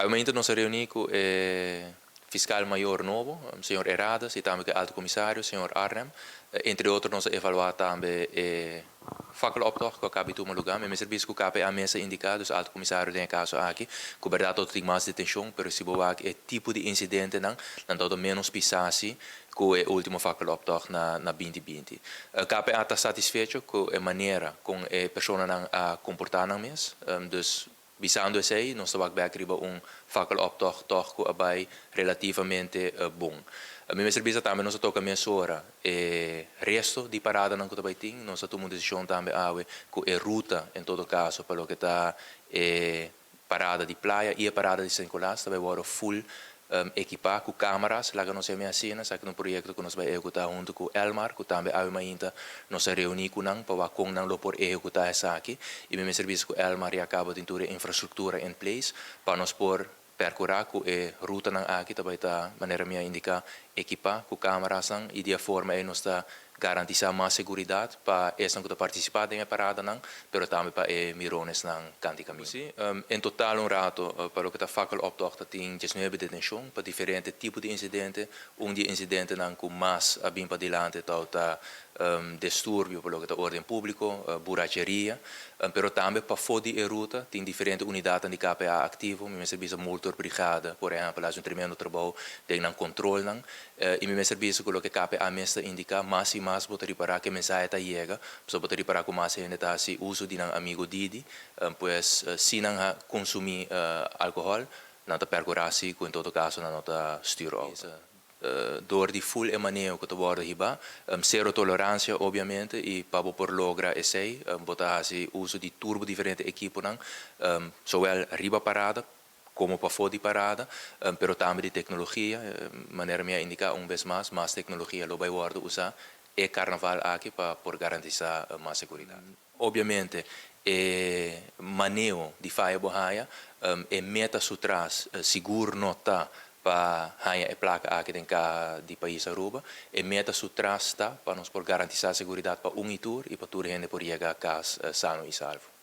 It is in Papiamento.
Awe nos a reuni cu e fiscal mayor nobo, señor Erades, y tambe cu e alto comisario, señor Arnhem. Entre otro, nos a evalua tambe e fakkeloptocht cu a caba di tuma luga. Mi mester bisa cu KPA mes a indica, dus alto comisario den e caso aki, cu berdad tin mas detencion, pero si bo wak e tipo di incidentenan, nan ta menos pisa cu e ultimo fakkeloptocht na 2020. KPA ta satisfecho cu e manera con e personanan a comporta nan mes, dus bisando esey, nos ta wak riba un fakkeloptocht toch cu a bay relativamente bon. Mi mester bisa tambe nos a toca mesora e resto di paradanan cu bay tin, nos a tuma un decision tambe awe cu e ruta en todo caso pa loke ta e parada di Playa y e parada di San Nicolas tambe wordo full equipa cu camara, laga nos yama asina. Esaki ta un proyecto cu nos ta bay ehecuta hunto cu Elmar, cu tambe awe mainta nos a reuni cu nan pa con nan lo por ehecuta esaki. Y mi mester bisa cu Elmar ya caba tin tur infrastructura in place pa nos por percura cu e rutanan aki tambe ta, manera mi a indica, equipa cu camara y di forma ey nos ta garantisa mas seguridad pa esnan cu ta participa den e paradanan, pero tambe pa e mironesnan cant'i caminda. Si, en total un rato, pa loke ta fakkeloptocht, tin 19 detencion pa diferente tipo di incidente. Un di incidentenan cu mas a bin padilanti ta disturbio pa loke ta orden publico, buracheria, pero tambe pafo di ruta tin diferente unidad di KPA activo. Mi mester bisa motorbrigade, por ehempel, haci un tremendo trabou den nan controlnan, y mi mester bisa cu loke KPA mes ta indica, mas y mas bo ta ripara cu e mensahe ta yega, so bo ta ripara cu mas hende ta haci uso di nan amigo Didi, pues si nan consumi alcohol, nan ta percura si cu en todo caso nan no ta stuur auto. Door di full e maneho cu ta wordo hiba, cero tolerancia obviamente, y pa por logra esey, bo ta haci uso di tur diferente ekiponan, zowel riba parada como pafo di parada, pero tambe di tecnologia, manera mi a indica un bes mas, mas tecnologia lo bay wordo usa e carnaval aki pa por garantisa mas seguridad. Obviamente, e maneho di faya bo haya, e meta su tras sigur no ta pa haya e placa aki den caha di pais Aruba. E meta su tras ta pa nos por garantisa seguridad pa un y tur y pa tur hende por yega cas sano y salvo.